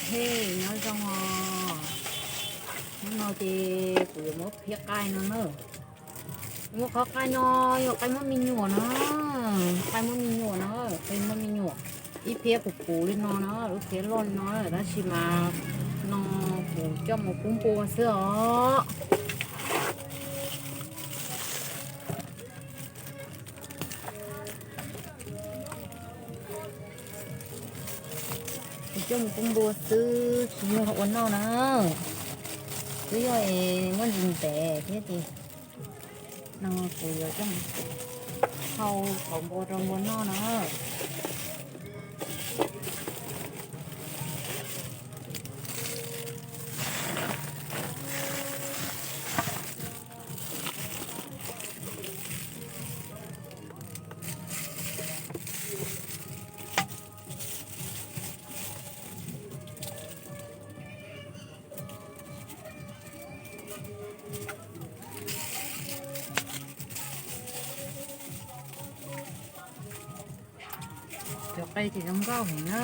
He, nyob zoo os. Hnub no ces kuv yuav muab phiab qaij no na. Muab qhov qaij no, yog qaij muab me nyuam na. Qaij muab me nyuam na, qaij muab me nyuam. Ib phiab puv puv li no na, ib phiab loj li no, tab sis mas no kuv coj mus pub npua xwb os. Kuv coj mus pub npua xwb, tsis yog ua noj na. Twb yog es muab ntsis ntev thiab ces no kuv yuav coj mus hau qhov npua rau npua noj na. Cov qe ces zoo nkauj heev na.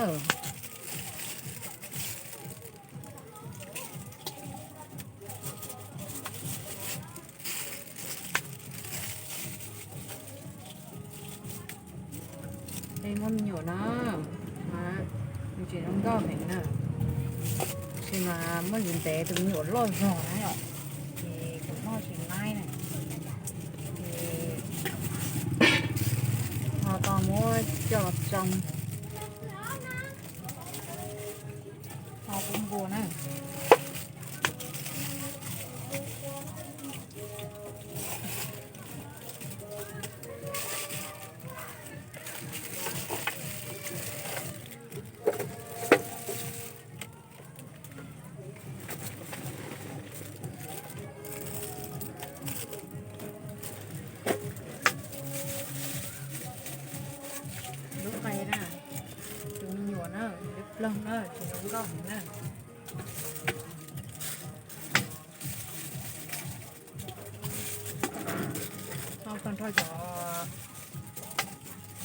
Qe muab me nyuam na, nws tseem zoo nkauj heev na. Tab sis mas muab ntsis ntev tus me nyuam loj zog na yom, ces kuv noj tsis laib na. Ces ho tau muab coj los tsoo, ho pub npua na. Lub qe na, tus me nyuam na, lub ploog na, tsis zoo nkauj heev na. Hau tag nrho cov,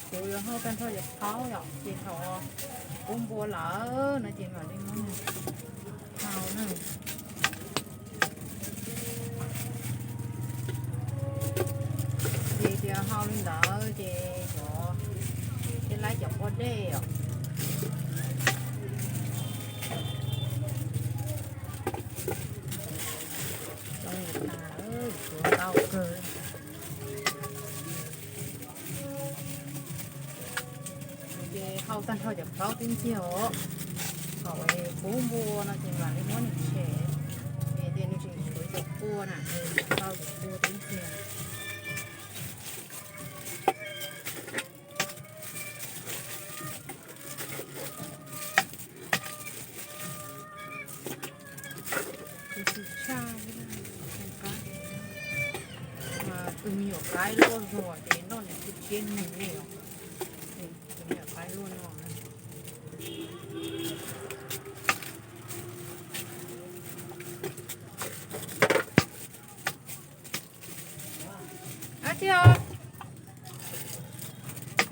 kuv yuav hau tag nrho cov plaub yom, ces thaum pub npua lawm no ces mam li muab nws hau na. Ces tias hau li ntawd ces cov, ces laib cov pua dej os. Cov, cov ntau kawg. Ces hau tag nrho cov plaub tib ntxiag os. Thaum pub npua no ces mam li muab nws tshem, es tias nws tseem tshuav cov pua na, tau cov pua tib ntxiag. Tsis tshaj, tus me nyuam qaib luaj zog ces noj nws thiaj tsiab nws ne os. Tus me nyuam qaib luaj no. Ab tsi os.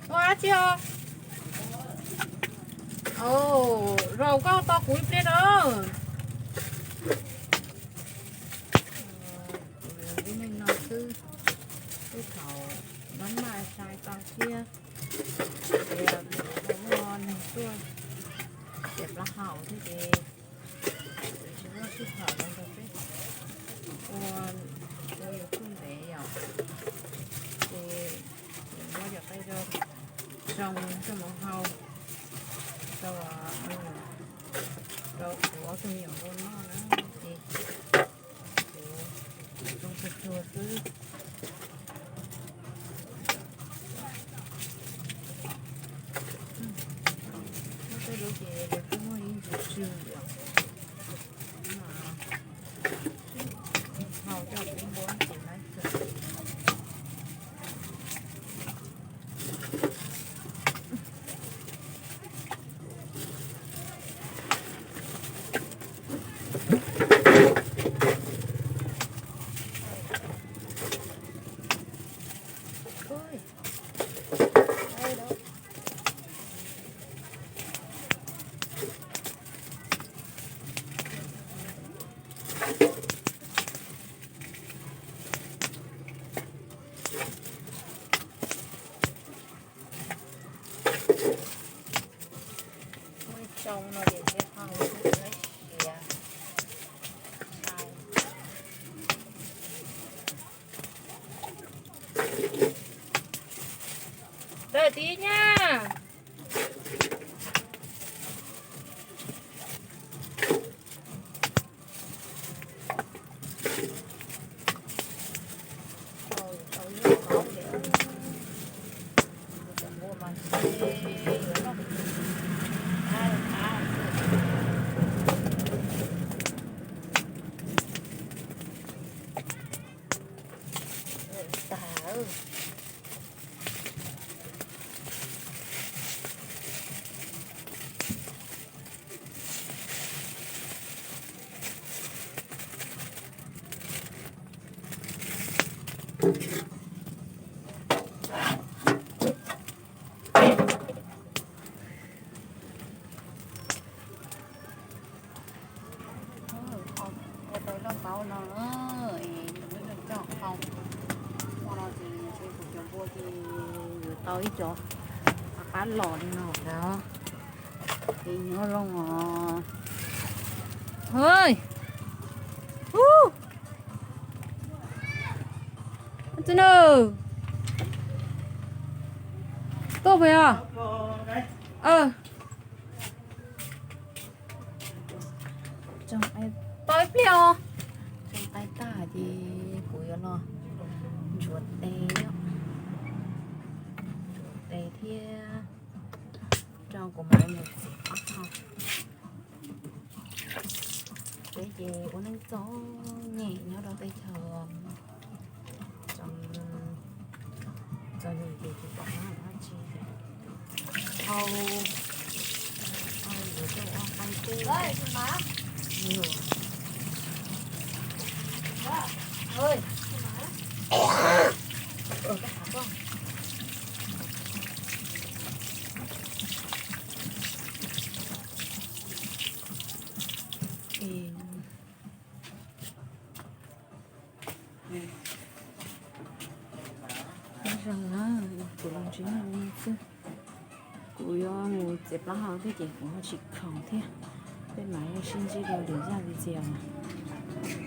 Ua ab tsi os. Zaum koj tos kuv ib pliag na. Kuv ib leeg no xwb, tej thaum maj maj sai tau thiab. Ces kuv muaj neeg tuaj tiam plaub hau thiab ces kuv tsis muaj sij hawm los nrog peb ua, ua YouTube ntev yom. Ces kuv muab cov qe rau zoo coj mus hau rau, rau kuv ob tug me nyuam npua noj na. Ces kuv tsoo tsuag tsuag xwb. Muab tej lub ces lawv kuj muaj ib ntsis tsw yom. Hau coj pub npua ces laib kawg. Tsoo no ces thiaj tau siav. Tawm tib nyab. Ua tau loj paub no, es lawv coj qau. Ua no ces kuv cov npua ces yuav tau ib co qab los li no ntag. Ces nyob zoo os. Hwj, ub, tsi na, tuaj puas yog? Tau ib pliag os. Tsoo qaib tag ces kuv yuav los ntsuav tes, ntsuav tes thiab rau kuv mam li mus txiav plaub hau. Peb ces ua neej txom nyem nyob rau teb chaws txom nyem ces tsis pom qab dab tsi. Hau, yuav tuaj ua qaib teb. Nyob zoo na, kuv los ntsib nej xwb. Kuv yuav mus txiav plaub hau thiab ces kuv ho tsis khoom thiab. Peb mam li sib ntsib dua lwm zaj video na.